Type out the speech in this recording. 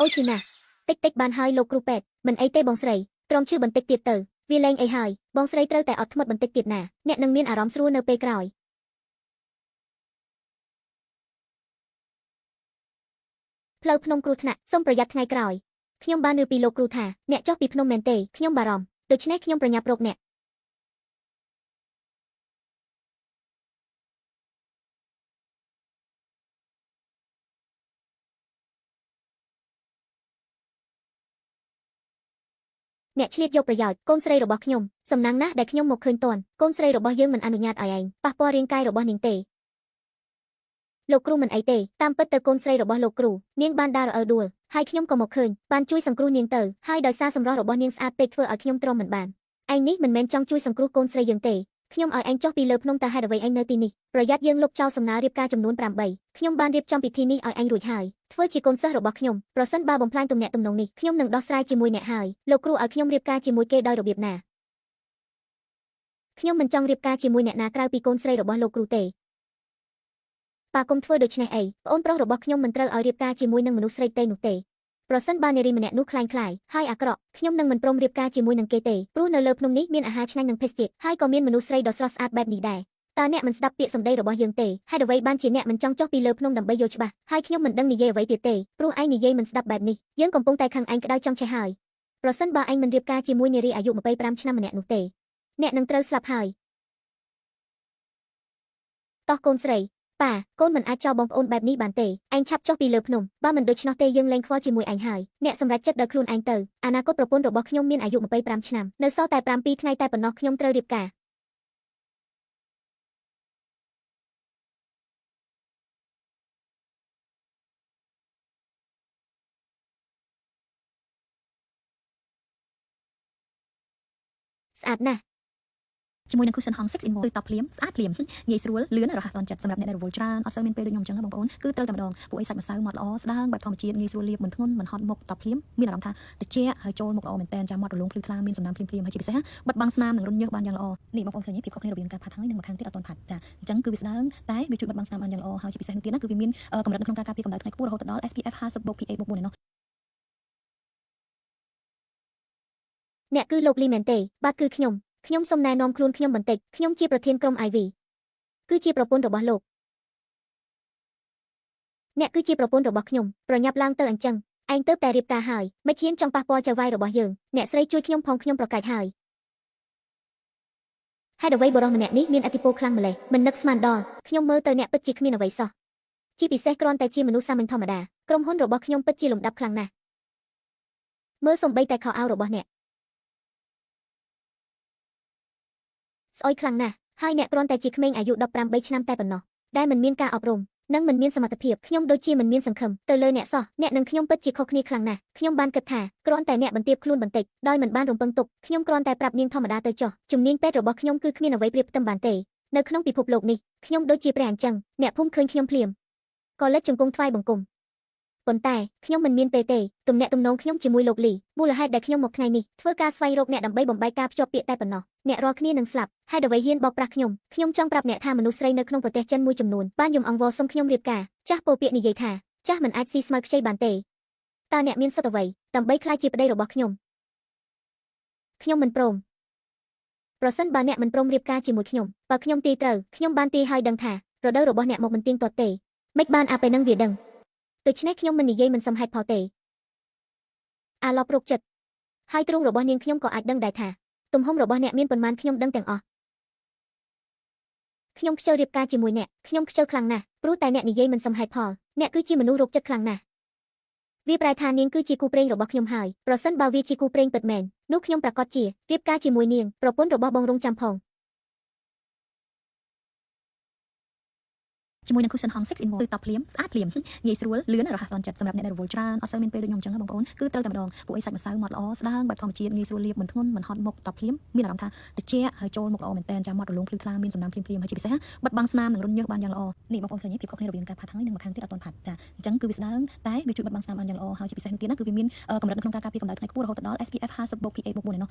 អូឈឺណាស់តិចតិចបានហើយលោកគ្រូពេទ្យមិនអីទេបងស្រីទ្រាំឈឺបន្តិចទៀតទៅវាលែងអីហើយបងស្រីត្រូវតែអត់ធ្មត់បន្តិចទៀតណាអ្នកនឹងមានអារម្មណ៍ស្រួលនៅពេលក្រោយផ្លូវភ្នំគ្រោះថ្នាក់សូមប្រយ័ត្នថ្ងៃក្រោយខ្ញុំបានឮពីលោកគ្រូថាអ្នកចុះពីភ្នំមែនទេខ្ញុំបារម្ភដូច្នេះខ្ញុំប្រញាប់រកអ្នកអ្នកឆ្លៀតយកប្រយោជន៍កូនស្រីរបស់ខ្ញុំសំណាងណាស់ដែលខ្ញុំមកឃើញទាន់កូនស្រីរបស់យើងមិនអនុញ្ញាតឲ្យឯងប៉ះពាល់រាងកាយរបស់នាងទេលោកគ្រូមិនអីទេតាមពិតទៅកូនស្រីរបស់លោកគ្រូនាងបានដើររអិលដួលហើយខ្ញុំក៏មកឃើញបានជួយសង្គ្រោះនាងទៅហើយដោយសារសម្រស់របស់នាងស្អាតពេកធ្វើឲ្យខ្ញុំទ្រាំមិនបានឯងនេះមិនមែនចង់ជួយសង្គ្រោះកូនស្រីយើងទេខ្ញុំឲ្យឯងចុះពីលើភ្នំតើហេតុអ្វីឯងនៅទីនេះប្រយ័ត្នយើងលុបចោលសំណើរៀបការចំនួន8ខ្ញុំបានរៀបចំពិធីនេះឲ្យឯងរួចហើយធ្វើជាកូនសិស្សរបស់ខ្ញុំប្រសិនបើបំផ្លាញទំនាក់ទំនងនេះខ្ញុំនឹងដោះស្រាយជាមួយអ្នកហើយលោកគ្រូឲ្យខ្ញុំរៀបការជាមួយគេដោយរបៀបណាខ្ញុំមិនចង់រៀបការជាមួយអ្នកណាក្រៅពីកូនស្រីរបស់លោកគ្រូទេប៉ាកុំធ្វើដូច្នេះអីប្អូនប្រុសរបស់ខ្ញុំមិនត្រូវឲ្យរៀបការជាមួយនឹងមនុស្សស្រីទេនោះទេប្រសិនបើនារីម្នាក់នោះคล้ายៗហើយអាក្រក់ខ្ញុំនឹងមិនព្រមរៀបការជាមួយនឹងគេទេព្រោះនៅលើភ្នំនេះមានអាហារឆ្ងាញ់និងភេសជ្ជៈហើយក៏មានមនុស្សស្រីដ៏ស្រស់ស្អាតបែបនេះដែរតើអ្នកមិនស្ដាប់ពាក្យសម្ដីរបស់យើងទេហេតុអ្វីបានជាអ្នកមិនចង់ចុះពីលើភ្នំដើម្បីយល់ច្បាស់ហើយខ្ញុំមិនដឹងនិយាយអ្វីទៀតទេព្រោះឯងនិយាយមិនស្ដាប់បែបនេះយើងកំពុងតែខឹងឯងក្តៅចង់ឆេះហើយប្រសិនបើឯងមិនរៀបការជាមួយនារីអាយុ25ឆ្នាំម្នាក់នោះទេអ្នកនឹងត្រូវស្លាប់ហើយតោះកូនស្រីប៉ាកូនមិនអាចចោលបងប្អូនបែបនេះបានទេឯងឆាប់ចុះពីលើភ្នំបើមិនដូច្នោះទេយើងលែងខ្វល់ជាមួយឯងហើយអ្នកសម្រេចចិត្តដោយខ្លួនឯងទៅអនាគតប្រពន្ធរបស់ខ្ញុំមានអាយុ25ឆ្នាំនៅសល់តែ7ថ្ងៃតែប៉ុណ្ណោះខ្ញុំត្រូវរៀបការស្អាតណាស់ ជាមួយនឹង cushion ហង6 in 1គឺតបភ្លាមស្អាតភ្លាមងាយស្រួលលឿនរហ័សទាន់ចិត្តសម្រាប់អ្នកដែលរវល់ច្រើនអត់សូវមានពេលដូចខ្ញុំអញ្ចឹងបងប្អូនគឺត្រូវតែម្ដងពួកអីសាច់ម្សៅម៉ត់ល្អស្ដើងបែបធម្មជាតិងាយស្រួលលាបមិនធ្ងន់មិនហត់មុខតបភ្លាមមានអារម្មណ៍ថាត្រជាក់ហើយចូលមុខល្អមែនតើចាំម៉ត់រលោងភ្លឺថ្លាមានសំណើមភ្លាមៗហើយជាពិសេសបិទបាំងស្នាមនិងរន្ធញើសបានយ៉ាងល្អនេះបងប្អូនឃើញទេភាពខុសគ្នារវាងការផាត់ហើយនិងម្ខាងទៀតអត់ទាន់ផាត់ចាអញ្ចឹងគឺវាស្ដើងតែវាជួយបិទបាំងស្នាមបានយ៉ាងល្អហើយជាពិសេសនោះទៀតណាគឺវាមានកម្រិតនៅក្នុងការការពារកម្ដៅថ្ងៃខ្ពស់រហូតដល់ SPF 50 PA 4ឯណោះ អ្នកគឺលោកលីមែនទេបាទគឺខ្ញុំខ្ញុំសូមណែនាំខ្លួនខ្ញុំបន្តិចខ្ញុំជាប្រធានក្រុម IV គឺជាប្រពន្ធរបស់លោកអ្នកគឺជាប្រពន្ធរបស់ខ្ញុំប្រញាប់ឡើងទៅអញ្ចឹងឯងទៅតែរៀបការហើយមិនហ៊ានចង់ប៉ះពាល់ចៅហ្វាយរបស់យើងអ្នកស្រីជួយខ្ញុំផងខ្ញុំប្រកែកហើយហេតុអ្វីបុរសម្នាក់នេះមានឥទ្ធិពលខ្លាំងម្ល៉េះមិននឹកស្មានដល់ខ្ញុំមើលទៅអ្នកពិតជាគ្មានអ្វីសោះជាពិសេសគ្រាន់តែជាមនុស្សសាមញ្ញធម្មតាក្រុមហ៊ុនរបស់ខ្ញុំពិតជាលំដាប់ខ្លាំងណាស់មើលសំបីតែខោអាវរបស់អ្នកស្អុយខ្លាំងណាស់ហើយអ្នកគ្រាន់តែជាក្មេងអាយុ18ឆ្នាំតែប៉ុណ្ណោះដែលមិនមានការអប់រំនិងមិនមានសមត្ថភាពខ្ញុំដូចជាមិនមានសង្ឃឹមទៅលើអ្នកសោះអ្នកនិងខ្ញុំពិតជាខុសគ្នាខ្លាំងណាស់ខ្ញុំបានគិតថាគ្រាន់តែអ្នកបន្ទាបខ្លួនបន្តិចដោយមិនបានរំពឹងទុកខ្ញុំគ្រាន់តែប្រាប់នាងធម្មតាទៅចុះជំនាញពេទ្យរបស់ខ្ញុំគឺគ្មានអ្វីប្រៀបផ្ទឹមបានទេនៅក្នុងពិភពលោកនេះខ្ញុំដូចជាព្រះអញ្ចឹងអ្នកភូមិឃើញខ្ញុំភ្លាមក៏លេចជង្គង់ថ្វាយបង្គំប៉ុន្តែខ្ញុំមិនមានពេលទេទំនាក់ទំនងខ្ញុំជាមួយលោកលីមូលហេតុដែលខ្ញុំមកថ្ងៃនេះធ្វើការស្វែងរកអ្នកដើម្បីបំបែកការភ្ជាប់ពាក្យតែប៉ុណ្ណោះអ្នករាល់គ្នានឹងស្លាប់ហេតុអ្វីហ៊ានបោកប្រាស់ខ្ញុំខ្ញុំចង់ប្រាប់អ្នកថាមនុស្សស្រីនៅក្នុងប្រទេសចិនមួយចំនួនបានយំអង្វរសុំខ្ញុំរៀបការចាស់ពោលពាក្យនិយាយថាចាស់មិនអាចស៊ីស្មៅខ្ចីបានទេតើអ្នកមានសិទ្ធិអ្វីដើម្បីក្លាយជាប្តីរបស់ខ្ញុំខ្ញុំមិនព្រមប្រសិនបើអ្នកមិនព្រមរៀបការជាមួយខ្ញុំបើខ្ញុំទីត្រូវខ្ញុំបានទីឲ្យដឹងថារដូវរបស់អ្នកមកមិនទៀងទាត់ទេមិនបានអាពេលនឹងវាដឹងដូច្នេះខ្ញុំមិននិយាយមិនសមហេតុផលទេអាឡប់រោគចិត្តហើយទ្រូងរបស់នាងខ្ញុំក៏អាចដឹងដែរថាទំហំរបស់អ្នកមានប៉ុន្មានខ្ញុំដឹងទាំងអស់ខ្ញុំខ្ជិលរៀបការជាមួយអ្នកខ្ញុំខ្ជិលខ្លាំងណាស់ព្រោះតែអ្នកនិយាយមិនសមហេតុផលអ្នកគឺជាមនុស្សរោគចិត្តខ្លាំងណាស់វាប្រែថានាងគឺជាគូព្រេងរបស់ខ្ញុំហើយប្រសិនបើវាជាគូព្រេងពិតមែននោះខ្ញុំប្រាកដជារៀបការជាមួយនាងប្រពន្ធរបស់បងរងចាំផង ជាមួយនឹង cushion ហង6 in 1គឺតបភ្លាមស្អាតភ្លាមងាយស្រួលលឿនរហ័សទាន់ចិត្តសម្រាប់អ្នកដែលរវល់ច្រើនអត់សូវមានពេលដូចខ្ញុំអញ្ចឹងបងប្អូនគឺត្រូវតែម្ដងពួកអីសាច់ម្សៅម៉ត់ល្អស្ដើងបែបធម្មជាតិងាយស្រួលលាបមិនធ្ងន់មិនហត់មុខតបភ្លាមមានអារម្មណ៍ថាត្រជាក់ហើយចូលមុខល្អមែនតើចាំម៉ត់រលោងភ្លឺថ្លាមានសំណើមភ្លាមៗហើយជាពិសេសបិទបាំងស្នាមនិងរន្ធញើសបានយ៉ាងល្អនេះបងប្អូនឃើញទេភាពខុសគ្នារវាងការផាត់ហើយនិងម្ខាងទៀតអត់ទាន់ផាត់ចាអញ្ចឹងគឺវាស្ដើងតែវាជួយបិទបាំងស្នាមបានយ៉ាងល្អហើយជាពិសេសនោះទៀតណាគឺវាមានកម្រិតនៅក្នុងការការពារកម្ដៅថ្ងៃខ្ពស់រហូតដល់ SPF 50 PA 4ឯណោះ